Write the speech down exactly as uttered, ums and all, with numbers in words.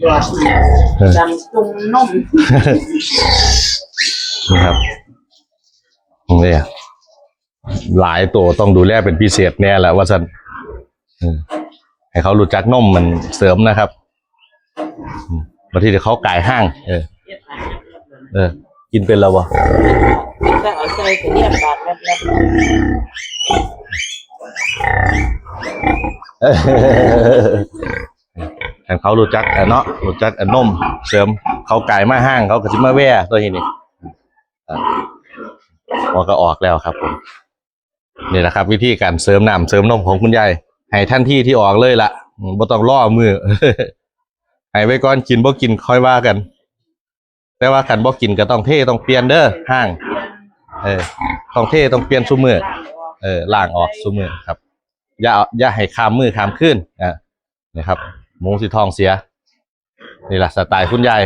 หยอด เออ ดำจุ่มนม นะครับนี่หลายตัวต้องดูแลเป็นพิเศษแน่แหละว่าซั่นเออให้เขารู้จักนมมันเสริมนะครับอืมบางทีเดี๋ยวเขากายห้าง เออ เออ กินเป็นแล้วบ่ จะเอาใส่กระเทียมบาดแป๊บๆ เออคันเขารู้จักเออเนาะรู้จักเออนมเสริม เขากายมาห้างเขาก็สิมาแว่ตัวนี้นี่อ่ะออกก็ออกแล้วครับผมนี่แหละครับ วิธีการเสริมน้ำเสริมนมของคุณยายให้ทันทีที่ออกเลยละอืมบ่ต้องรอมือ ให้ไว้ก่อนกินบ่กินค่อยว่ากัน แต่ว่าคันบ่กินก็ต้องเทต้องเปลี่ยนเด้อห้าง เออ ต้องเทต้องเปลี่ยนซุมื้อเออล้างออกซุมื้อครับ อย่าเอาอย่าให้ข้ามมื้อข้ามคืนอ่ะนะครับ หมูสิท้องเสีย นี่ล่ะสไตล์คุณยาย